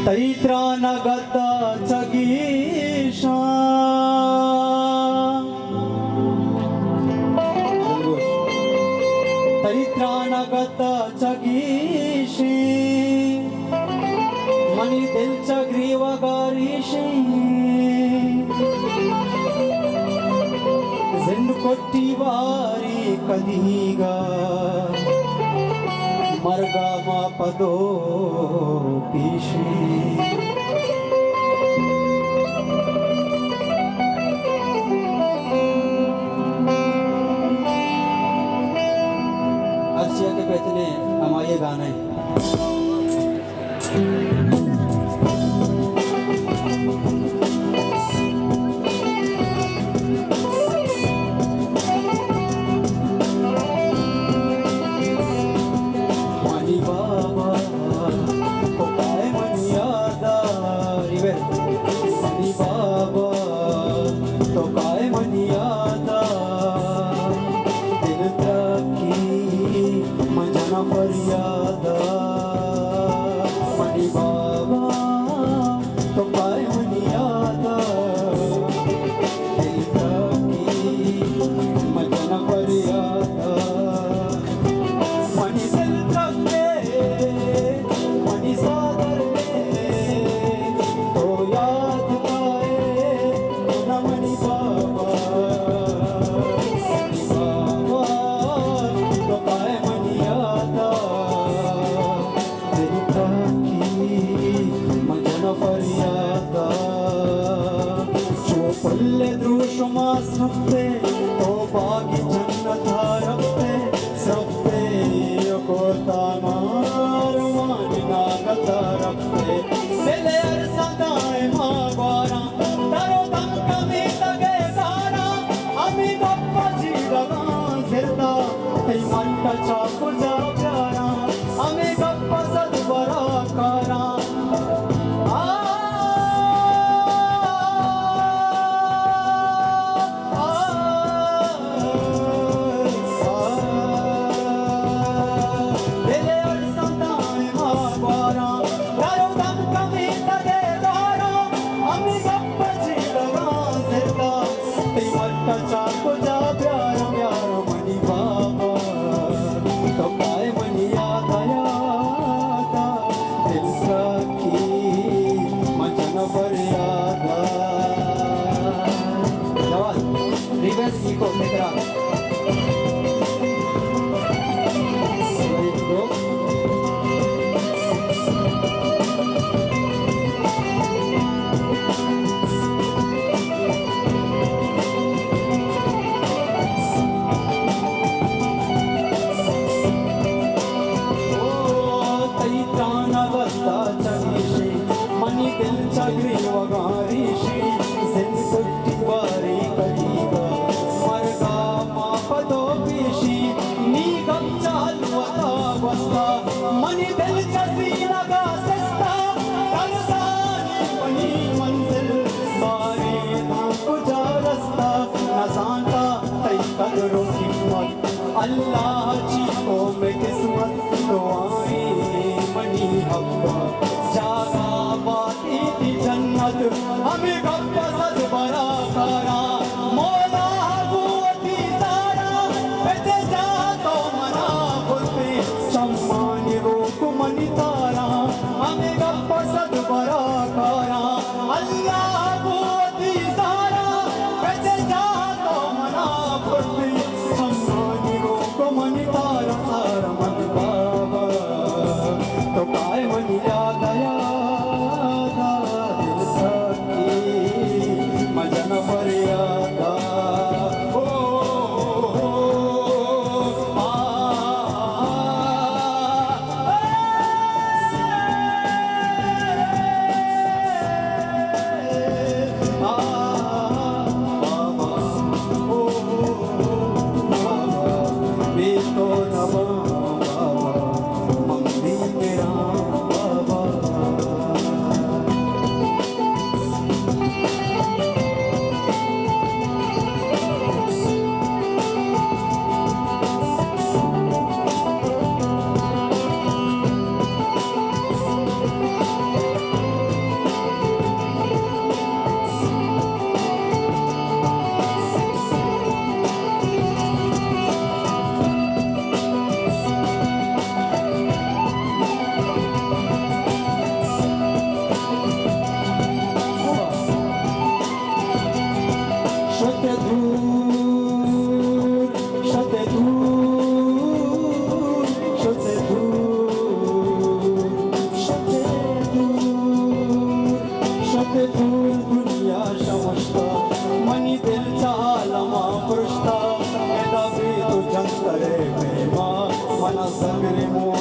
تئی تران ءَ گتا چگیشاں، تئی تران ءَ گتا چگیشیں، منی دل چہ گریوگ ءَ ریشیں۔ زند کٹی باری کدیگا، مرگا ما پدو پیشیں۔ ہرچیا کہ پیتنے ہمائی گانا ہے۔ منی بابا، تو کائے منی یادا؟ منی بابا، تو کائے منی یادا؟ دل ترکی من جنا فریادا۔ منی بابا، تو کائے منی یادا؟ دل ترکی من جنا فریادا۔ منی دل ترکے، منی ساہ درکے، تو یاد کائے نہ منی بابا۔ منی بابا، تو کائے منی یادا؟ دل ترکی من جنا فریادا۔ چو پل دروشم ءَ سرپتے، تو باغ جنت ءَ رپتے، سرپتے، کوتانا روان ناگت ءَ رپتے۔ دل ارساں دائما گواراں، در و دم کمیتگے گاراں، ہمے گپ ءَ جیڑگاں زردا، تئی منٹ ءَ چا کجا بیاراں، ہمے گپ ءَ صد برا کاراں۔ آ، آ، آ، دل ارساں دائما گواراں، در و دم کمیتگے گاراں، ہمے گپ ءَ جیڑگاں زردا، تئی منٹ ءَ چا کجا بیاراں، بیاراں منی بابا، تو کائے منی یادا، یادا، دل ترکی من جنا فریادا۔ جوان، ریمیکس کی کو تکرار۔ او تئی تران ءَ گتا چگیشیں، منی دل چہ گریوگاں ریشیں، زند کٹی باری کدیگا، مرگا ما پدو پیشیں، نی گپ چال وتا گوستا، منی دل چہ سینگا سستا، ترسانی منی منزل، بارے داں کجا رستا، نزانتا تئی قدر و قیمت، اللہ چی قوم قسمت، دعائیں منی حق، جاگا باتی تی جنت، ہمے گپ ءَ صد برا کاراں، مولا گوں وتی زاراں، پت جاہ تو منا برتے، چمانی روک منی تاراں، ہمے گپ ءَ صد برا کاراں، اللہ گوں وتی زاراں، پت جاہ تو منا برتے، چمانی روک منی تاراں، تاراں منی بابا، تو کائے منی یادا، منا سگرے مو